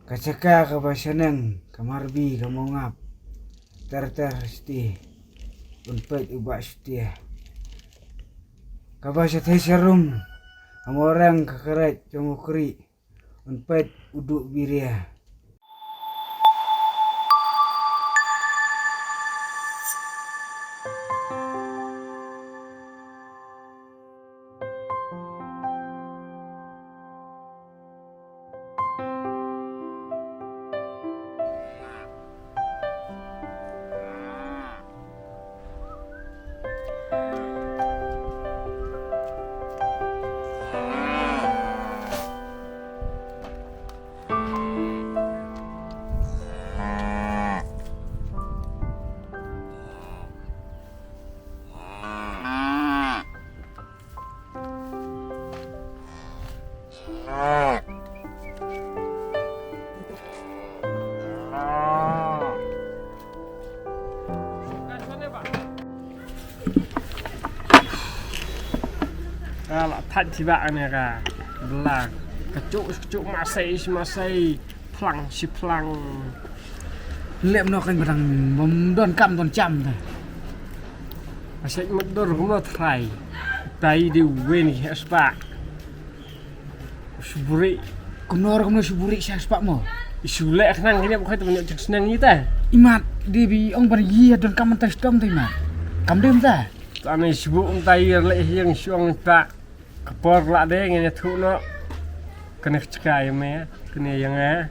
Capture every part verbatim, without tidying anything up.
Ka jaka kaba shaneng, ka marbi, ka mawngap. Ter ter shati. Un peit u Bah Shutia. Kaba sha thei sha rum. Ka mawrang ka kret jong u kri. Un peit u duh biria. Ka la that ti ba ne ka bla ka cuk cuk masai masai plang shi plang. Lem no kan badang bom don kam don cham ta. Masai mat dor gum no trai. Tai di wen hi aspa. Shuburi. Kumno kumno shuburi sha spak mo. Shu leh khnang kine bukai tu banyak cek senang ni ta. Imat di bi ong ban yi don kam ta stom ta imat. Kam dem ta. Tane shubu ong ta yi leh hiang shuang ta. Kapor la de ngene thu no. Kene chka ya me, kene yang eh.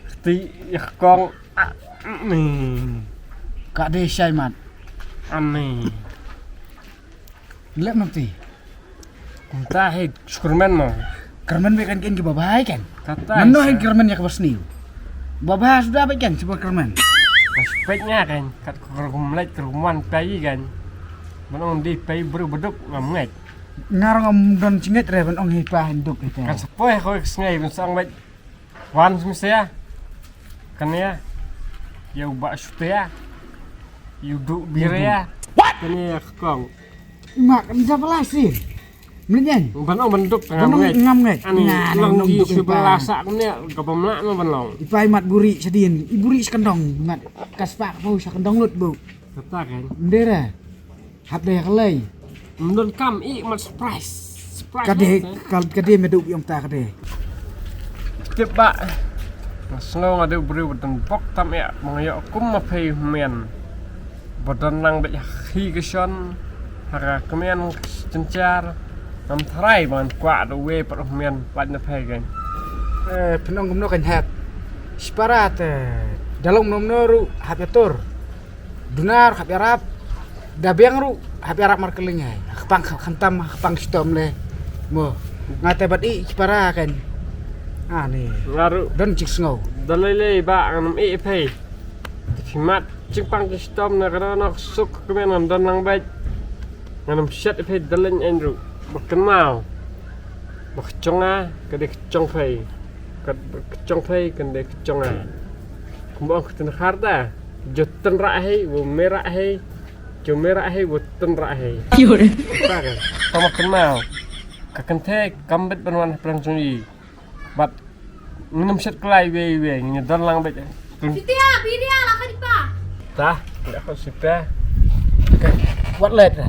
Khti ya kong. Ani. Ka de shai mat. Ani. Lep nanti. Kumta hai Superman mo. Kermen be kan ken ki babahai kan. Kata. Mano hai kermen ya ka basniu. Babah sudah be kan sebuah kermen. Pas pet nya kan kat ko kergum lait kergum wan pai kan. Mano di pai bru beduk ngam ngai. Ngar ngam don chinget re ban ong hi pa hinduk ita. Kan sepoi ko sngai ban sang bai. Wan semesa. Kan ya. Ya uba sutia. Yudu biria. Kan ya kong. Mak kan siapa lah sih? Melian. Ban ong ban duk ngam ngai. Ngam ngai. Ani long di sebelah sak ne ka pemlak no ban long. Ipai mat buri sedin. I buri sekendong mat kaspak pau sekendong lut bu. Kata kan. Ndera. Hap dei ka lei. Mdon kam i mat surprise. Surprise. Ka dei ka dei medu yong ta ka dei. Tip ba. Snow ada beri badan bok tam ya mengayok kum ma phei men. Badan lang bek hi ka shon. Hara kemian jenchar. Ngam tharai ban kwah da we pat men pat na phei kan. Eh, pynong kumno kan hap. Siparat, eh, dalong mno mno ru hap atur. Dunar hap yarap. Dabiang ru hap yarap markeling ai. Kepang khantam kepang stom le. Mo. Ngate bat i kipara kan. Ah ni. Ngaru. Don chik sngo. Dalai le ba ngam i phei. Timat chingpang stom na kada nok suk kemen ngam don lang bait. Nganam shat phei dalai en ru. Bakkenau. Bakchonga kade kchong phei. Kad kchong phei kade kchonga. Kumba ong ka tynkhar ta, jo tynrah hei, wo merah hei, jo merah hei, wo tynrah hei. Kiwar. Ta ka, tama kynmaw. Ka kynthei kam bit ban wan hapdeng jong i. Bad ngin ym shet klai wei wei, ngin don lang bit. Sitia, bidia la ka dipa. Ta, nda ko sitia. Wat let ra.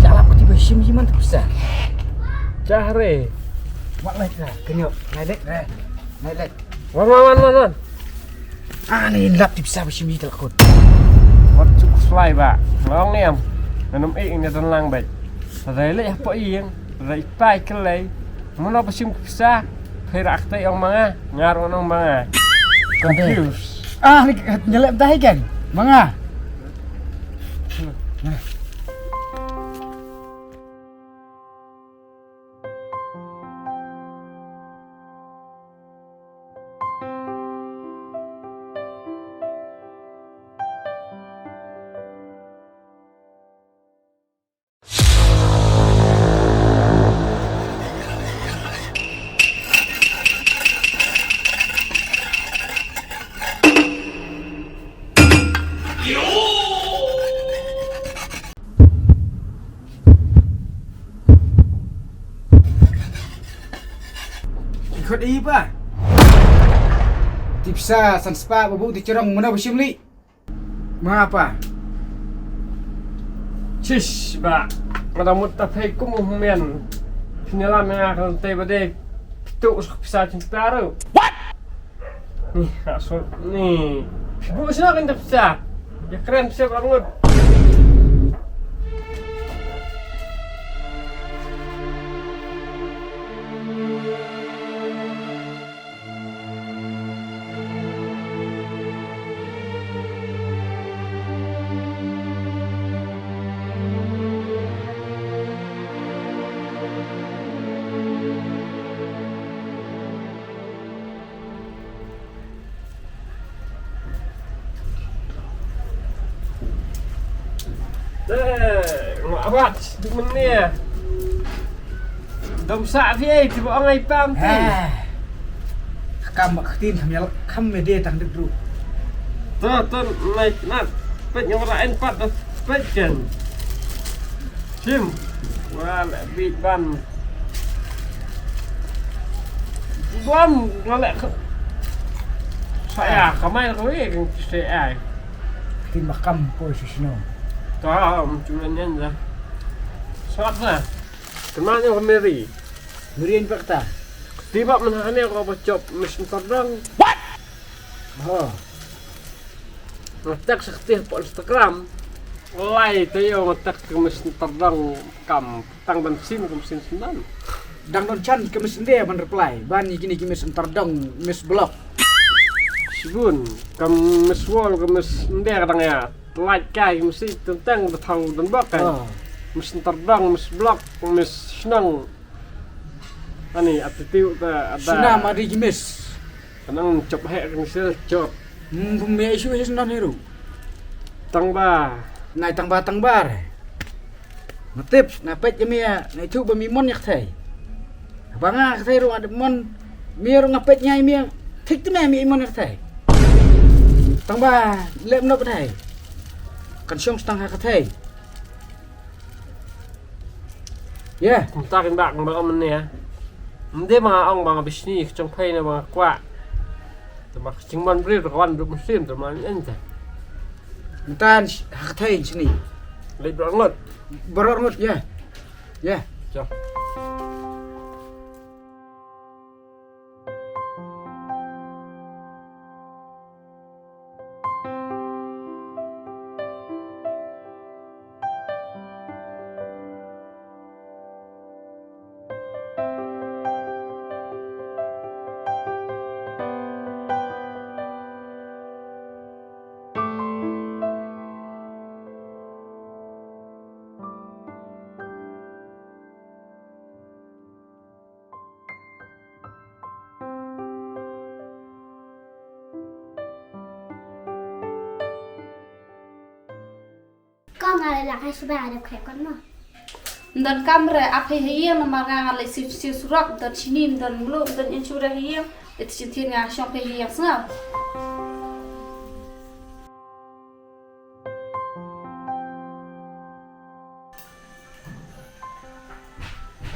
Jalap ka tiba shim jiman tu sa. Jah re. Wat let ra. Kenyo, nai let ra. Nai let. Wan, wan, wan, wan, wan. Ani lap tip sa bishim yi telkut. Wat chuk slai ba. Long em. Nganum ing ne don lang bai. Sadai le hapo ing. Sadai pai kelai. Mano bishim kisa. Phai rak tai ong manga. Ngar ong manga. Confused. Ah, ni nyelep dai kan. Manga. Tipsa san spah ba buh ti jrong mano ba shim li. Ma apa? Chish ba. Nga da mut ta phai kum u men. Phi ne la me nga kan te ba de. Pitu sa pisa chin taru. What? Ni, asal ni. Phi bu sna kan ta pisa. Ya keren pisa kan ngut. Deh, ngwah wat, duk menia. Dom sa fi ai, tiba ong ai pam ti. Ah. Kam bak tin kam yal kam me de tang duk duk. Tu, tu, naik nat. Pet ngam ra en pat, pet kan. Sim. Wah, le bit ban. Bom, wah, le ke. Saya, kamai le ke, ke saya. Tin bak kam poi shisno. Kam, cuman yan dah. Sat lah. Kena ni Mary. Mary yang fakta. Tiba mana ni kau bacop mesin terdang. What? Oh. Ngetek sektih po Instagram. Lai tayo ngetek ke mesin terdang kam tang bensin ke mesin sendan. Dang don chan ke mesin dia ban reply. Ban ni kini ke mesin terdang, mes blok. Sibun, ke mes wall, ke mes dia kadang ya. Like kai mesti tentang betau dan bak kan. Oh. Mesin terdang, mes blok, mes senang. Ani attitude ta ada. Sina mari gimis. Kanang chop hek kan sil chop. Hmm, bum me isu his non hiru. Tang ba. Nai tang ba tang bar. Matip, na pet kami ya, na itu ba mi mon yak thai. Ba nga yak thai ru ada mon, mi ru nga pet nyai mi. Thik tu me mi mon yak thai. Tang ba, lep nop thai. Kan shong stang ha ka thai. Ya. Kumta kin bak ba om ne ya. Mde ma ong ba nga bishni kchong phai na ba nga kwah. Te ma kching man bri ka wan duk musim te ma en te. Mtan ha ka thai sini. Leit ba ngot. Barot ngot ya. Ya. Chong. Kong ale la kai suba ale kai kon mo. Ndon kamre ap he he yang namar nga ale siu siu surok ndon sini ndon mulu ndon in sura he yang. Itu cintin nga shong he he yang sngau.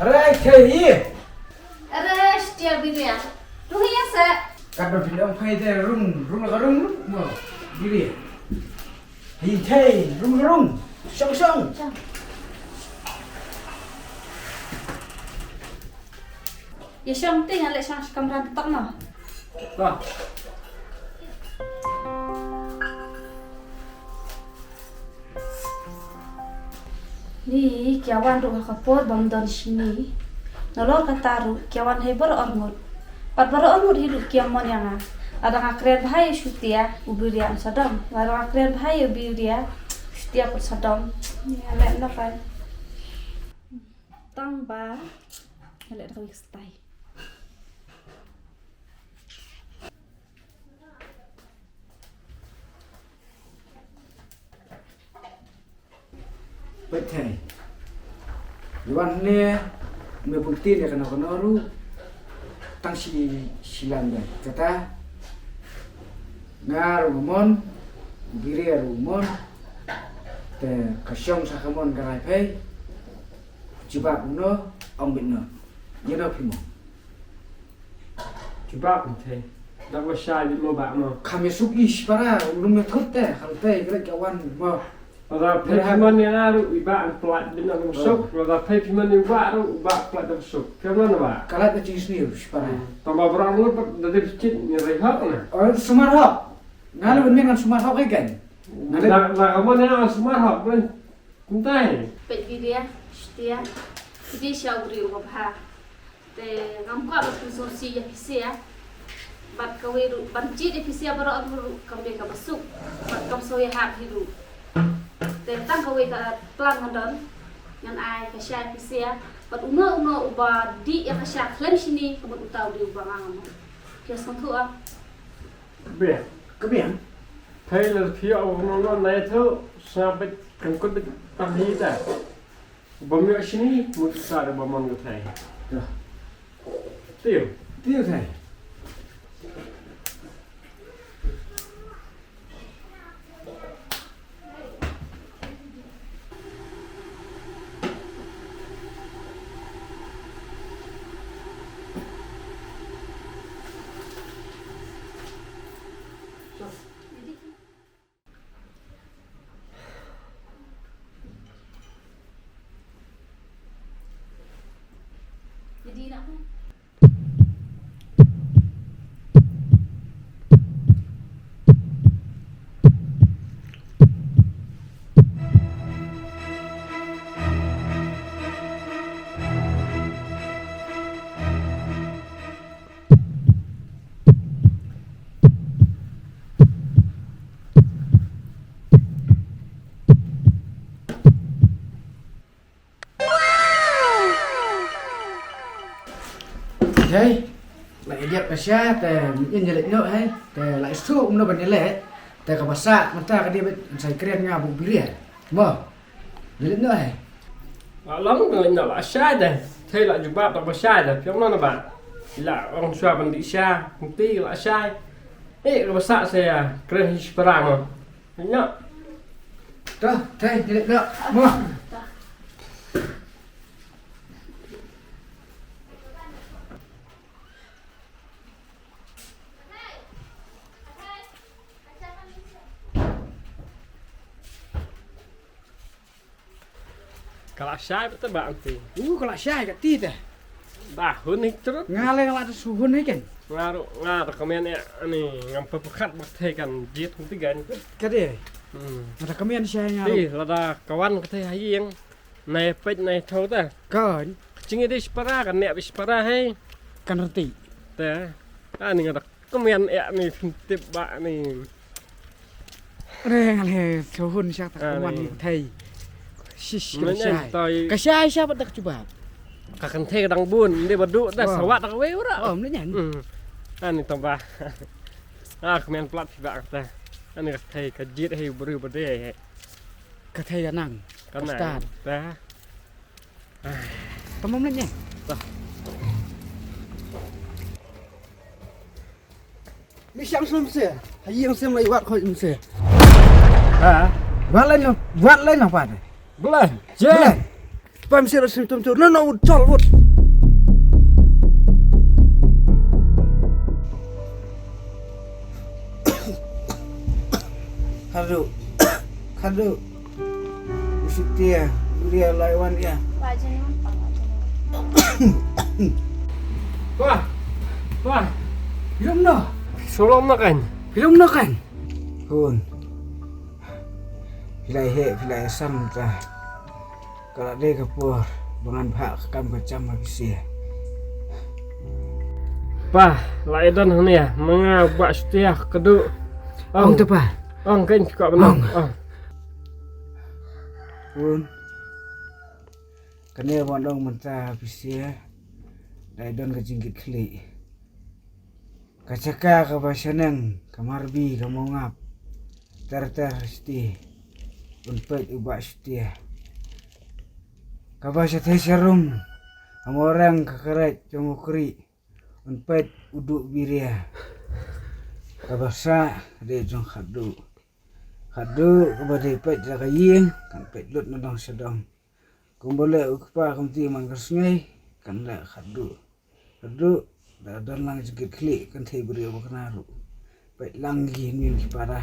Arai, thei hi. Arai, setia biria. Tu hi ya sa. Kat ba pindang phai te rung, rung la rung, rung. Mo, biria. Hi thei, rung, rung. Shong, shong. Shong. Ya shong ti, ya le shong kamra tok no. Ba. Ni, ki wan ruh ha ka por bym don shini. Nalor kata ruh, ki wan hei baroh arngut. Pat baroh arngut hi ruh ki mon ïa nga. Lada nga kren bha ïa u Shutia, u Biria un sa dom. Lada nga kren bha ïa u Biria, u Shutia pat sa dom. Ïa leh na pat. Tang ba. Ïa leh da ka wik stai. Peit thei. Wan ne me bun ktien ïa kano kano ruh tang shi shi lang dei. Kata nga ruh nga mon, Biria ruh u mon. Te ka shong sa ka mon ka rai pei. Jubab kumno, ong beit no. Ïa no phi mon. Jubab kumthei. Da ba shai di mo ba mo. Kam ïa suk i shipara, lum ïa thut te, kam te, kret ka wan mo. Lada phi phi man ïa nga ruh i ba an plat bin an suk, lada phi phi man ïa ba ruh i ba plat da suk. Phi man ba. Kalat na jing sni shipara. Tang ba bra ruh da dip chit ni rei hok na. Oh, sumar hok. Nga le ben ngan sumar hok ai kan. Nga le da da ka man ïa sumar hok ben. Kumtai. Peit video, shtia. Video sha u briew ba bha. Te ngam kwah ban pynsngewsih ïa phi sha. Bad kawei ruh ban jied ïa phi sha baroh ruh kam dei kaba suk. Bad kam sngewsih ïa hap hi ruh. Te tang kawei ka plan nga don. Ngan ai ka sha ïa phi sha. Bad uno uno uba dih ïa ka sha khlem shini ka mut uta u dei uba nga ngam. Phi sngewthuh ah. Biang. Ka biang. Thei la phi ïoh ba kumno nai thu sngap bit kan kut bit tang hi ta. Ba mi ïoh shini mut sa da ba mon ka thei. Tia. Tia. Tia thei. Hei, la idiot ka sha te in ïa leit noh hei te la isu um no ban ïa leit te ka basa mynta ka dei ban sai kren nga bu biria mo. Leit noh hei. Alang leit noh la shai de. Thei la jubab ta ba shai de. Phi ong na ba. La ong shwa ban di sha. Kumti la shai. Eh ka basa sa ïa kren hi shipara mo. Leit noh. Dah, thei leit noh. Mo. Ka la shai ba te ba anti. U ka la shai ka ti te. Ba hun hik terus. Nga le nga la te su hun hik kan. Nga ru nga ta kamen ya ani ngam pa pakat ba te kan jied hun ti gan. Ka de. Hmm. Nga ta kamen shai nga. Ti la da kawan ka te ha ïing. Nai peit nai thau ta. Kan. Jing ïa di shipara kan ne bi shipara hei. Kan reti. Te. Ani nga da kmen ïa ni tip ba ni. Re nga le thau hun shak ta kamen ni thei. Shish ka shai. Ka shai sha ba dak chuba. Ka kan thei ka dang bun de ba du da sawa dak wei ura. Oh mle nyan. Ani tamba. Ah kmen plat ba ta. Ani ka thei ka jied hei bru ba de hei. Ka thei ka nang. Ka nang. Ta. Tamam leh ne. Mi shang sum se. Ha ïing sem lai wat khoi se. Ha. Wat lai no, wat lai no pa ne. Blan. Je. Pam se sim tum tum. No no chol wut. Khadu. Khadu. Usitia, uria lai wan ya. Wah. Wah. Phi long no. Phi long no kan. Phi long no kan. Hun. Phi lai he, phi lai sam ta. Ka la dei ka por ba ngan phah ka kam ka jam ha phi sha. Pa, la i don hangne, ma nga ba stia ka du. Ong te pa. Ong kan ka ba ong. Hun. Kane ba ong mynta ha phi sha. La i don ka jingkit khlieh. Ka jaka kaba shaneng ka marbi ka mongap ter ter shiti un peit u bah shutia. Kaba sha thei sharum ka moreng ka kret jong u kri un peit u duh biria. Kaba sah dei jong khadduh khadduh kaba dei peit da ka ïing kan peit lut na dong sha dong. Kumba leh u kpa kumti man ka sngi kan leh khadduh. Khadduh Da don lang jingkit khlieh kynthei briew ba kane ruh. Peit lang ki hynnin ki para.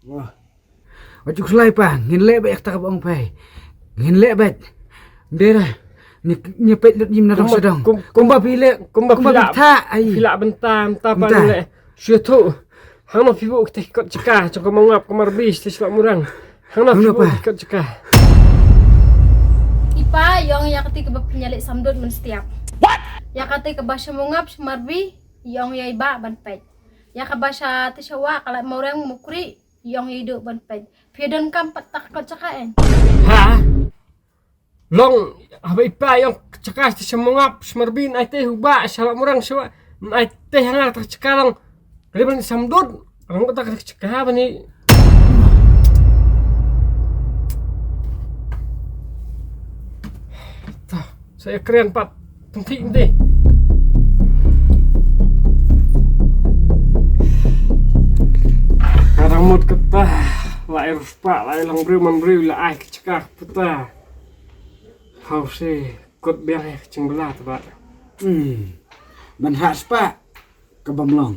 Wah. Wat ju khlaiñ pa, ngin leh beit ïa kata kaba ong phi. Ngin leh beit. Ym dei re. Ngi, ngi peit lut ïa me na dong sha dong. Kumba, kum-, kumba phi leh, kumba phi lah, phi thah, ai. Phi lah bynta, bynta pa leh. Shu ïathuh. Hangno phi buh kita ki kot jaka jong ka Mawngap, ka Marbi, sha Shlakmurang. Hangno phi buh kita ki kot jaka. I pa, ïa ong ïa kata kaba pynïaleh samdut mynstep. Ïa kata kaba sha Mawngap, sha Marbi, ïa ong ïa i bah ban peit. Ïa kaba sha te sha wah, ka Lad Mawreng Mukri, ïa ong ïa i duh ban peit. Phi donkam pat ta ka kot jaka en. Ha? Long, haba i pa ïa ong jaka sha Mawngap, sha Marbi, ai te u bah, sha Shlakmurang, sha wah, ai te ha nga ta jaka long. Ka dei ban samdut, long kata ka jaka ban i. Ta, sa ïa kren pat, tang thik nte. Ka dang mut kata, la ai ruh spah, la ai long briew man briew, la ai ka jaka kata. Hau se, kot biang ïa ka jingbylla ta bah. Hmm. Man ha spah, ka bym long.